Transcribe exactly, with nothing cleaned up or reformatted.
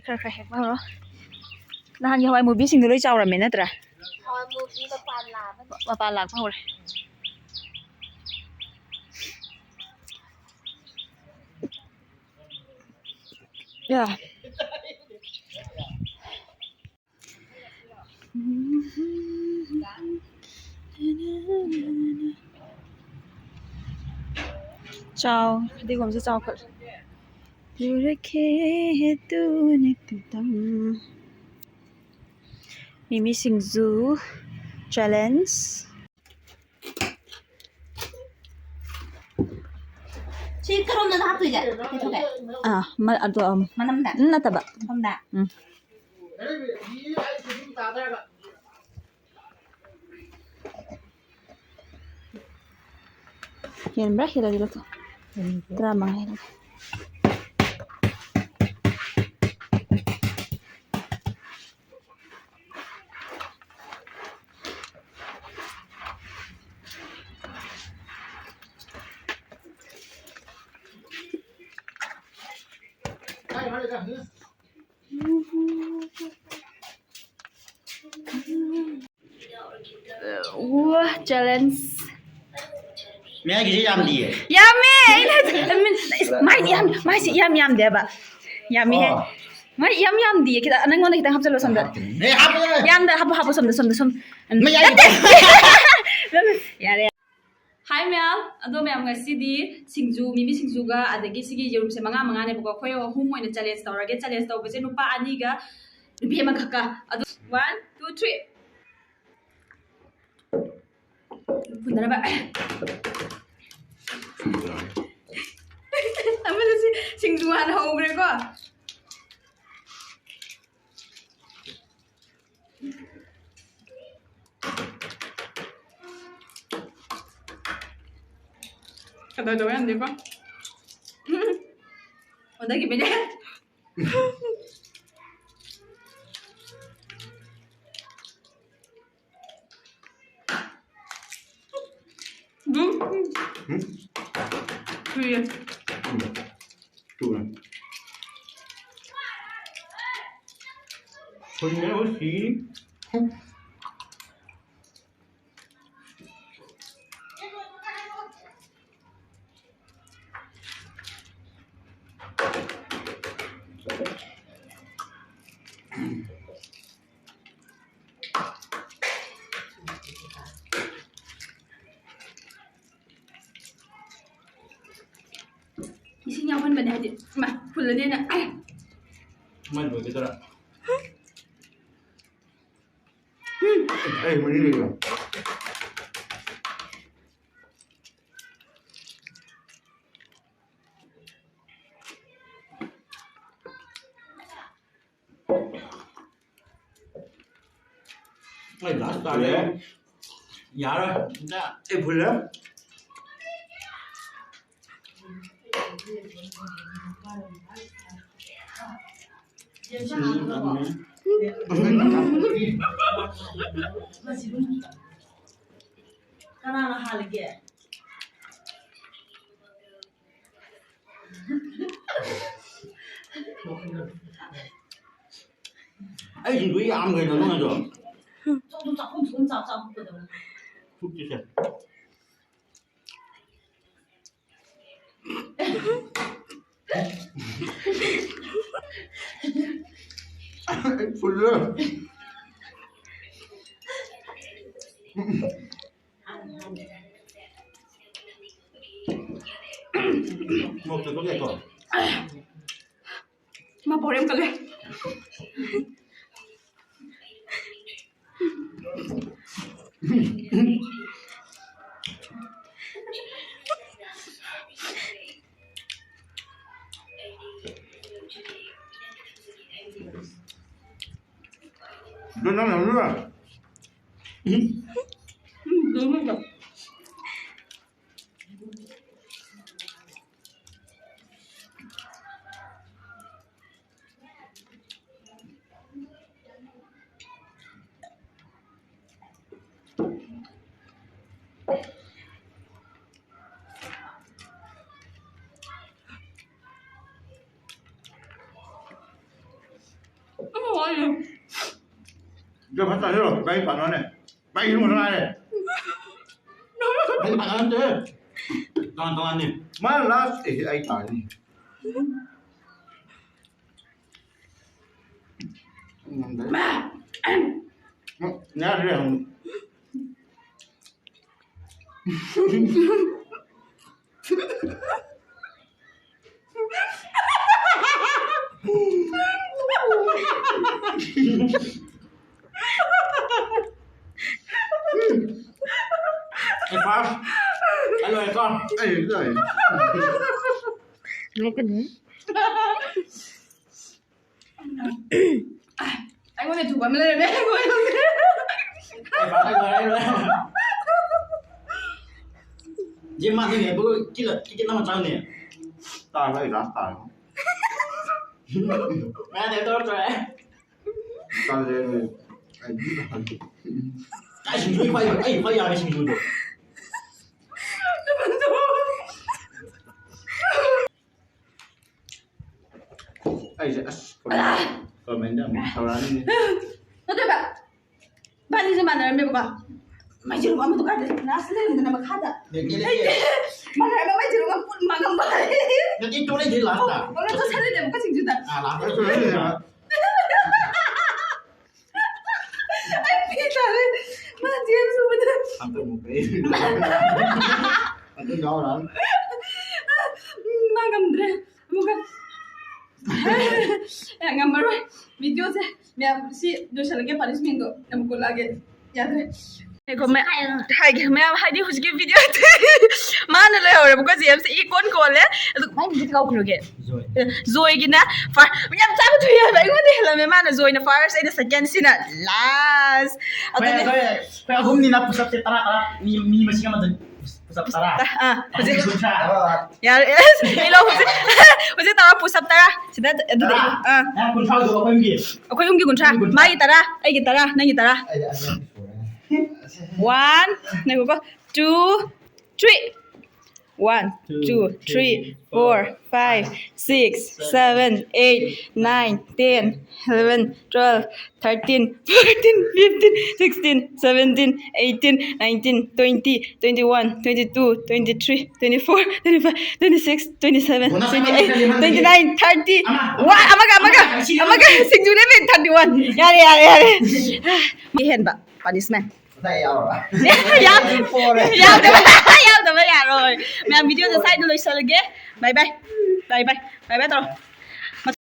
ꯈꯔ ꯈꯔ ꯍꯦꯛꯄ ꯍꯧꯔꯣ꯫ ꯅꯍꯥꯟꯒꯤ ꯍꯋꯥꯏ ꯃꯨꯕꯤꯁꯤꯡꯗꯣ ꯂꯣꯏ ꯆꯥꯎꯔꯝꯃꯦ ꯅꯠꯇ꯭ꯔꯥ? ꯍꯋꯥꯏ ꯃꯨꯕꯤ ꯃꯄꯥꯟ ꯂꯥꯛꯑꯕꯅꯤ꯫ ꯃꯄꯥꯟ ꯂꯥꯛꯄ ꯍꯧꯔꯦ꯫ ꯌꯥ꯫ ꯆꯥꯎ, ꯐꯗꯤꯒꯣꯝꯁꯦ ꯆꯥꯎꯈꯠꯂꯦ꯫ ꯂꯨꯔꯛꯈꯦ ꯇꯨꯅ ꯈꯛꯇꯪ꯫ ꯃꯤꯃꯤ ꯁꯤꯡꯖꯨ ꯆꯦꯂꯦꯟꯖ꯫ ꯁꯤ ꯀꯔꯣꯝꯗꯅꯣ ꯍꯥꯞꯇꯣꯏꯁꯦ? ꯀꯩꯊꯣꯛꯀꯦ? ꯑꯥ, ꯃ-, ꯑꯗꯣ, ꯎꯝ, ꯃꯅꯝꯗ? ꯎꯝ, ꯅꯠꯇꯕ꯫ ꯁꯣꯝꯗ? ꯎꯝ꯫ ꯍꯦꯟꯕ꯭ꯔꯥ? ꯍꯦꯜꯂꯗꯤ ꯂꯧꯊꯣꯛ꯫ ꯇꯔꯥꯃꯉꯥ ꯍꯦꯜꯂꯦ꯫ ꯋꯥ, ꯆꯦꯂꯦꯟꯖ꯫ ꯃꯌꯥꯏꯒꯤꯁꯦ ꯌꯥꯝꯗꯤꯌꯦ꯫ ꯌꯥꯝꯃꯦ! ꯑꯩꯅ ꯍꯥꯏꯁꯦ, ꯃꯥꯏꯗꯤ ꯌꯥꯝ, ꯃꯥꯏꯁꯤ ꯌꯥꯝ ꯌꯥꯝꯗꯦꯕ꯫ ꯌꯥꯝꯃꯤꯍꯦ꯫ ꯑꯣ꯫ ꯃꯥꯏ ꯌꯥꯝ ꯌꯥꯝꯗꯤꯌꯦ꯫ ꯈꯤꯇꯪ, ꯅꯪꯉꯣꯟꯗ ꯈꯤꯇꯪ ꯍꯥꯞꯆꯜꯂꯣ ꯁꯣꯝꯗ꯫ ꯍꯥꯞꯇꯦ꯫ ꯑꯦ, ꯍꯥꯞꯄꯣ, ꯍꯥꯞꯄꯣ꯫ ꯌꯥꯝꯗ ꯍꯥꯞꯄꯣ, ꯍꯥꯞꯄꯣ, ꯁꯣꯝꯗ, ꯁꯣꯝꯗ, ꯁꯣꯝ꯫ ꯃꯌꯥꯏꯒꯤ ꯅꯠꯇꯦ꯫ ꯌꯥꯔꯦ꯫ ꯍꯥꯏ ꯃꯌꯥꯝ, ꯑꯗꯣ ꯃꯌꯥꯝ ꯉꯁꯤꯗꯤ ꯁꯤꯡꯖꯨ, ꯃꯤꯃꯤ ꯁꯤꯡꯖꯨꯒ ꯑꯗꯒꯤ ꯁꯤꯒꯤ ꯌꯦꯔꯨꯝꯁꯦ ꯃꯉꯥ ꯃꯉꯥꯅꯦꯕꯀꯣ꯫ ꯑꯩꯈꯣꯏ ꯑꯍꯨꯝ ꯑꯣꯏꯅ ꯆꯦꯂꯦꯟꯖ ꯇꯧꯔꯒꯦ꯫ ꯆꯦꯂꯦꯟꯖ ꯇꯧꯕꯁꯦ ꯅꯨꯄꯥ ꯑꯅꯤꯒ ꯅꯨꯄꯤ ꯑꯃꯈꯛꯀ꯫ ꯑꯗꯨ one, two, three꯫ ꯐꯨꯟꯗꯅꯕ꯫ ꯑꯃꯗꯨ ꯁꯤ ꯁꯤꯡꯖꯨ ꯍꯥꯟꯅ ꯍꯧꯈ꯭ꯔꯦꯀꯣ꯫ ꯀꯗꯔ ꯇꯧꯕ ꯌꯥꯗꯦꯀꯣ꯫ ꯑꯣꯟꯊꯈꯤꯕꯩꯅꯦ꯫ ꯑꯗꯨꯝ ꯊꯨꯏꯌꯦ꯫ ꯎꯝ꯫ ꯊꯨꯏꯌꯦ꯫ ꯐꯨꯜꯂꯦ ꯑꯩꯈꯣꯏ ꯁꯤꯅꯤ꯫ ꯏꯁꯤꯡ ꯌꯥꯎꯍꯟꯕꯅꯦ ꯍꯥꯏꯗꯤ, ꯏꯃꯥ, ꯐꯨꯜꯂꯅꯦꯅ꯫ ꯃꯩ ꯂꯣꯏꯒꯗꯧꯔꯦ꯫ ꯎꯝ꯫ ꯑꯩ ꯃꯔꯤ ꯂꯩꯌꯣ꯫ ꯑꯩ ꯂꯥꯁ ꯇꯥꯔꯦ꯫ ꯌꯥꯔꯦ꯫ ꯑꯩ ꯐꯨꯜꯂꯦ꯫ ꯀꯅꯥꯅ ꯍꯥꯜꯂꯤꯒꯦ? ꯑꯩ ꯁꯤꯡꯖꯨ ꯌꯥꯝ ꯀꯩꯅꯣ ꯅꯪ ꯑꯗꯣ꯫ ꯆꯥꯛꯈꯨꯝ ꯆꯥꯛꯈꯨꯝ ꯆꯥꯛ ꯆꯥꯛ ꯍꯨꯞꯀꯗꯕꯅꯤ꯫ ꯍꯨꯞꯇ꯭ꯔꯤꯁꯦ꯫ ꯑꯩ ꯐꯨꯜꯂꯦ꯫ ꯃꯣꯔꯣꯛ ꯇꯣꯠꯄ ꯌꯥꯏꯀꯣ? ꯃꯥ ꯄꯥꯎꯔꯦꯝ ꯀꯜꯂꯦ꯫ ꯑꯗꯨ ꯅꯪ ꯍꯧꯖꯤꯛ ꯎꯝ, ꯑꯗꯨꯃꯥꯏꯅ ꯇꯧ꯫ ꯑꯃ ꯋꯥꯠꯂꯤ꯫ ꯅꯪ ꯐꯠꯇ ꯍꯥꯏꯔꯣ, ꯏꯕꯥꯅꯤ ꯄꯥꯔꯠꯅꯔꯅꯦ꯫ ꯏꯕꯥꯅꯤ ꯏꯃꯨꯡ ꯉꯥꯏꯔꯦ꯫ ꯏꯕꯥꯅꯤ ꯄꯥꯔꯠꯅꯔ ꯅꯠꯇꯦ꯫ ꯇꯣꯉꯥꯟ ꯇꯣꯉꯥꯟꯅꯤ꯫ ꯃꯥꯅ ꯂꯥꯁ ꯑꯦ ꯑꯩ ꯇꯥꯔꯅꯤ꯫ ꯉꯝꯗ꯭ꯔꯦ꯫ ꯌꯥꯗ꯭ꯔꯦ ꯑꯃꯨꯛ꯫ ꯑꯩ ꯐꯥꯔꯁ꯫ ꯑꯩ ꯂꯣꯏꯔꯦꯀꯣ꯫ ꯑꯩ ꯂꯣꯏꯔꯦ꯫ ꯅꯣꯛꯀꯅꯨ꯫ ꯑꯩꯉꯣꯟꯗ ꯊꯨꯕ ꯑꯃ ꯂꯩꯔꯝꯃꯦ꯫ ꯑꯩ ꯐꯥꯔꯁ, ꯑꯩ ꯂꯣꯏꯔꯦ, ꯑꯩ ꯂꯣꯏꯔꯦ꯫ ꯖꯤ ꯃꯥ ꯅꯪ ꯍꯦꯛ ꯄꯨꯔ ꯀꯤꯂ-, ꯀꯤ-, ꯀꯤ ꯅꯪ ꯆꯥꯎꯅꯦ꯫ ꯇꯥꯔꯕ ꯑꯩ ꯂꯥꯁ ꯇꯥꯔꯦ꯫ ꯃꯌꯥꯝ ꯍꯦꯛ ꯇꯧꯔꯛꯇ꯭ꯔꯦ꯫ ꯇꯜꯂꯦ꯫ ꯑꯩ ꯀꯥꯏ ꯁꯤꯡꯖꯨ? ꯑꯩ ꯈ꯭ꯋꯥꯏ, ꯑꯩ ꯈ꯭ꯋꯥꯏ ꯌꯥꯝꯃꯦ ꯁꯤꯡꯖꯨꯗꯣ꯫ ꯑꯩꯁꯦ ꯑꯁ ꯀꯃꯦꯟ-, ꯀꯃꯦꯟꯗ ꯑꯃꯨꯛ ꯇꯧꯔꯛꯑꯅꯤꯅꯦ꯫ ꯅꯠꯇꯦꯕ, ꯏꯕꯥꯅꯤꯁꯦ ꯃꯥꯟꯅꯔꯝꯃꯦꯕꯀꯣ꯫ ꯃꯩꯖꯦꯜ ꯑꯃꯗꯣ ꯀꯥꯏꯗ? ꯂꯥꯁꯇ ꯂꯩꯔꯝꯗꯅ ꯃꯈꯥꯗ꯫ ꯂꯩꯇꯦ, ꯂꯩꯇꯦ꯫ ꯃꯥꯟꯅꯔꯝꯃꯦ, ꯃꯩꯖꯦꯜ ꯑꯃ ꯄꯨꯟ ꯃꯥꯡꯉꯝꯕ꯫ ꯅꯠꯇꯦ, ꯇꯣ ꯂꯩꯇꯦ ꯂꯥꯁꯇ꯫ ꯑꯣ, ꯑꯣ, ꯆꯠꯁꯜꯂꯦꯅꯦ ꯑꯃꯨꯛꯀ ꯁꯤꯡꯖꯨꯗ꯫ ꯑꯥ, ꯂꯥꯁꯇ ꯆꯠꯁꯜꯂꯦꯅꯦ꯫ ꯑꯩ ꯄꯤ ꯇꯥꯔꯦ꯫ ꯃꯥ ꯖꯦꯝꯁ ꯎꯕꯗ꯫ ꯍꯟꯗꯛ ꯑꯃꯨꯛ ꯑꯩ꯫ ꯑꯗꯨ ꯌꯥꯎꯔ꯫ ꯎꯝ, ꯃꯥ ꯉꯝꯗ꯭ꯔꯦ꯫ ꯑꯃꯨꯛꯀ꯫ ꯑꯦ, ꯉꯝꯃꯔꯣꯏ꯫ ꯚꯤꯗꯤꯑꯣꯁꯦ ꯃꯌꯥꯝ ꯁꯤ ꯂꯣꯏꯁꯤꯜꯂꯒꯦ, ꯄꯥꯅꯤꯁꯃꯦꯟꯗꯣ ꯑꯃꯨꯛ ꯎꯠꯂꯛꯑꯒꯦ꯫ ꯌꯥꯗ꯭ꯔꯦ꯫ ꯉꯥꯏꯈꯣ, ꯃꯌꯥꯝ ꯍꯥꯏꯒꯦ, ꯃꯌꯥꯝ ꯍꯥꯏꯗꯤ ꯍꯧꯖꯤꯛꯀꯤ ꯚꯤꯗꯤꯑꯣ ꯃꯥꯅ ꯂꯩꯍꯧꯔꯦꯕꯀꯣ, ꯖꯦꯝꯁ ꯏꯀꯣꯟ ꯀꯣꯜꯂꯦ꯫ ꯑꯗꯨ ꯃꯥꯏ ꯃꯤꯡꯗꯤ ꯀꯥꯎꯈ꯭ꯔꯒꯦ? ꯖꯣꯏ꯫ ꯖꯣꯏꯒꯤꯅ ꯐꯥ-, ꯌꯥꯝ ꯆꯥꯕ ꯊꯨꯏ ꯍꯥꯏꯕ, ꯑꯩꯉꯣꯟꯗ ꯍꯦꯜꯂꯝꯃꯦ꯫ ꯃꯥꯅ ꯖꯣꯏꯅ ꯐꯥꯔꯁ, ꯑꯩꯅ ꯁꯦꯀꯦꯟ, ꯁꯤꯅ ꯂꯥꯁ꯫ ꯑꯩꯈꯣꯏ, ꯑꯗꯨꯗꯤ ꯑꯩꯈꯣꯏ, ꯑꯩꯈꯣꯏ ꯑꯍꯨꯝꯅꯤꯅ ꯄꯨꯁꯑꯞꯁꯦ ꯇꯔꯥ, ꯇꯔꯥ, ꯃꯤ, ꯃꯤ ꯃꯁꯤꯡ ꯑꯃꯗ ꯄꯨꯁꯑꯞ ꯇꯔꯥ꯫ ꯑꯥ, ꯍꯧꯖꯤꯛ꯫ ꯑꯍꯨꯝ ꯀꯨꯟꯊ꯭ꯔꯥ꯫ ꯌꯥꯔꯦ, ꯑꯦꯁ, ꯑꯩ ꯂꯧ ꯍꯧꯖꯤꯛ꯫ ꯍꯧꯖꯤꯛ ꯇꯧꯔꯣ, ꯄꯨꯁꯑꯞ ꯇꯔꯥ꯫ ꯁꯤꯗ, ꯑꯗꯨꯗꯤ, ꯇꯔꯥ? ꯑꯥ꯫ ꯑꯥ, ꯀꯨꯟꯊ꯭ꯔꯥꯗꯣ ꯑꯩꯈꯣꯏ ꯑꯍꯨꯝꯒꯤ꯫ ꯑꯩꯈꯣꯏ ꯑꯍꯨꯝꯒꯤ ꯀꯨꯟꯊ꯭ꯔꯥ꯫ ꯑꯩꯈꯣꯏ ꯀꯨꯟꯊ꯭ꯔꯥ꯫ ꯃꯥꯒꯤ ꯇꯔꯥ, ꯑꯩꯒꯤ ꯇꯔꯥ, ꯅꯪꯒꯤ ꯇꯔꯥ꯫ ꯑꯩ, ꯑꯩ, ꯑꯩ ꯁꯨꯔꯦ꯫ One, ꯉꯥꯏꯈꯣꯀꯣ, two, three. One, two, three, four, five, six, seven, eight, nine, ten, eleven, twelve, thirteen, fourteen, fifteen, sixteen, seventeen, eighteen, nineteen, twenty, twenty-one, twenty-two, twenty-three, twenty-four, twenty-five, twenty-six, twenty-seven, twenty-eight, twenty-nine, thirty. ꯋꯥ, ꯑꯃꯒ, ꯑꯃꯒ, ꯑꯃꯒ, ꯁꯤꯡꯖꯨ ꯂꯦꯝꯃꯦ, thirty-one. ꯌꯥꯔꯦ, ꯌꯥꯔꯦ, ꯌꯥꯔꯦ꯫ ꯃꯤ ꯍꯦꯟꯕ punishment. ꯌꯥꯎ-, ꯌꯥꯎꯗꯕ, ꯌꯥꯎꯗꯕ ꯌꯥꯔꯣꯏ꯫ ꯃꯌꯥꯝ, video ꯗꯣ ꯁ꯭ꯋꯥꯏꯗ ꯂꯣꯏꯁꯜꯂꯒꯦ꯫ Bye bye꯫ Bye bye꯫ Bye bye ꯇꯧꯔꯣ꯫